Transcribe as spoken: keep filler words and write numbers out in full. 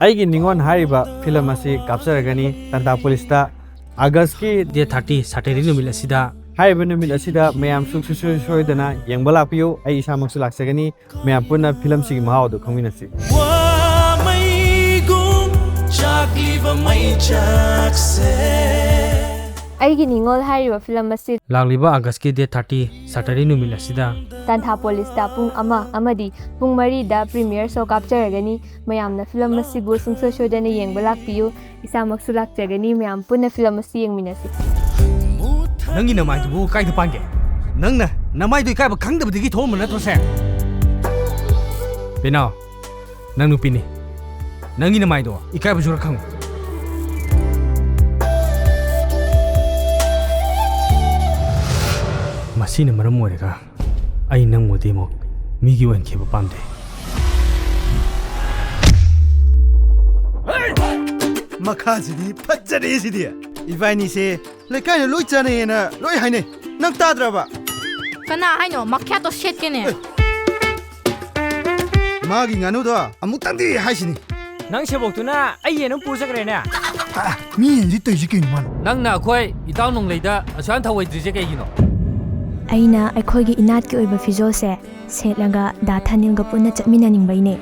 ꯑꯩꯒꯤ ꯅꯤꯉꯣꯜ ꯍꯥꯏꯔꯤꯕ ꯐꯤꯂꯝ ꯑꯁꯤ ꯀꯥꯞꯆꯔꯒꯅꯤ ꯇꯥꯟꯊꯥ ꯄꯨꯂꯤꯁꯇ ꯑꯥꯒꯁꯀꯤ ꯗꯦꯠ ꯊꯥꯔꯇꯤ, ꯁꯇꯔꯗꯦ ꯅꯨꯃꯤꯠ ꯑꯁꯤꯗ꯫ ꯍꯥꯏꯔꯤꯕ ꯅꯨꯃꯤꯠ ꯑꯁꯤꯗ ꯃꯌꯥꯝ ꯁꯨꯡꯁꯣꯏ ꯁꯣꯏꯗꯅ ꯌꯦꯡꯕ ꯂꯥꯛꯄꯤꯌꯨ꯫ ꯑꯩ ꯏꯁꯥꯃꯛꯁꯨ ꯂꯥꯛꯆꯒꯅꯤ꯫ ꯃꯌꯥꯝ ꯄꯨꯟꯅ ꯐꯤꯂꯝꯁꯤꯒꯤ ꯃꯍꯥꯎ ꯑꯗꯨ ꯈꯪꯃꯤꯟꯅꯁꯤ꯫ ꯋꯥ ꯃꯩꯒꯨꯝ ꯆꯥꯛꯂꯤꯕ ꯃꯩ ꯆꯥꯛꯁꯦ꯫ ꯑꯩꯒꯤ ꯅꯤꯉꯣꯜ ꯍꯥꯏꯔꯤꯕ ꯐꯤꯂꯝ ꯑꯁꯤ ꯂꯥꯛꯂꯤꯕ ꯑꯥꯒꯁꯀꯤ ꯗꯦꯠ ꯊꯥꯔꯇꯤ, ꯁꯇꯔꯗꯦ ꯅꯨꯃꯤꯠ ꯑꯁꯤꯗ ꯇꯥꯟꯊꯥ ꯄꯣꯂꯤꯁꯇ ꯄꯨꯡ ꯑꯃ ꯑꯃꯗꯤ ꯄꯨꯡ ꯃꯔꯤꯗ ꯄ꯭ꯔꯤꯃꯤꯌꯔ ꯁꯣ ꯀꯥꯞꯆꯔꯒꯅꯤ꯫ ꯃꯌꯥꯝꯅ ꯐꯤꯂꯝ ꯑꯁꯤꯕꯨ ꯁꯨꯡꯁꯣꯏ ꯁꯣꯏꯗꯅ ꯌꯦꯡꯕ ꯂꯥꯛꯄꯤꯌꯨ꯫ ꯏꯁꯥꯃꯛꯁꯨ ꯂꯥꯛꯆꯒꯅꯤ꯫ ꯃꯌꯥꯝ ꯄꯨꯟꯅ ꯐꯤꯂꯝ ꯑꯁꯤ ꯌꯦꯡꯃꯤꯟꯅꯁꯤ꯫ ꯅꯪꯒꯤ ꯅꯃꯥꯏꯗꯨꯕꯨ ꯀꯥꯏꯗ ꯄꯥꯟꯒꯦ? ꯅꯪꯅ ꯅꯃꯥꯏꯗꯣ ꯏꯀꯥꯏꯕ ꯈꯪꯗꯕꯗꯒꯤ ꯊꯣꯛꯑꯝꯕ ꯅꯠꯇ꯭ꯔꯣ ꯁꯦ? ꯄꯤꯅꯥꯎ, ꯅꯪ ꯅꯨꯄꯤꯅꯤ꯫ ꯅꯪꯒꯤ ꯅꯃꯥꯏꯗꯣ ꯏꯀꯥꯏꯕꯁꯨ ꯈꯔ ꯈꯪꯉꯨ꯫ ꯃꯁꯤꯅ ꯃꯔꯝ ꯑꯣꯏꯔꯒ ꯑꯩ ꯅꯪꯕꯨꯗꯤ ꯑꯃꯨꯛ ꯃꯤꯒꯤ ꯑꯣꯏꯍꯟꯈꯤꯕ ꯄꯥꯝꯗꯦ꯫ ꯃꯈꯥꯁꯤꯗꯤ ꯐꯖꯔꯦ ꯁꯤꯗꯤ꯫ ꯏꯕꯥꯅꯤꯁꯦ ꯂꯩꯀꯥꯏꯅ ꯂꯣꯏ ꯆꯥꯅꯩꯌꯦꯅ ꯂꯣꯏ ꯍꯥꯏꯅꯩ꯫ ꯅꯪ ꯇꯥꯗ꯭ꯔꯕ? ꯀꯅꯥ ꯍꯥꯏꯅꯣ? ꯃꯈ꯭ꯌꯥꯠꯇꯣ ꯁꯦꯠꯀꯦꯅꯦ꯫ ꯃꯥꯒꯤ ꯉꯥꯅꯨꯗꯣ ꯑꯃꯨꯛꯇꯪꯗꯤ ꯍꯥꯏꯁꯤꯅꯤ꯫ ꯅꯪ ꯁꯦꯕꯣꯛꯇꯨꯅ ꯑꯩ ꯌꯦꯟ ꯑꯃ ꯄꯨꯔ ꯆꯠꯈ꯭ꯔꯦꯅꯦ꯫ ꯑ, ꯃꯤ ꯌꯦꯟꯁꯤ ꯇꯧꯔꯤꯁꯤ ꯀꯩꯅꯣ ꯃꯥꯅ? ꯅꯪꯅ ꯑꯩꯈꯣꯏ ꯏꯇꯥꯎ ꯅꯣꯡꯂꯩꯗ ꯑꯁꯨꯛ ꯌꯥꯝ ꯊꯧꯑꯣꯏꯗ꯭ꯔꯤꯁꯦ ꯀꯩꯒꯤꯅꯣ? ꯑꯩꯅ ꯑꯩꯈꯣꯏꯒꯤ ꯏꯅꯥꯠꯀꯤ ꯑꯣꯏꯕ ꯐꯤꯖꯣꯜꯁꯦ ꯁꯦꯠꯂꯒ ꯗꯥ ꯊꯥꯅꯤꯜꯒ ꯄꯨꯟꯅ ꯆꯠꯃꯤꯟꯅꯅꯤꯡꯕꯩꯅꯦ꯫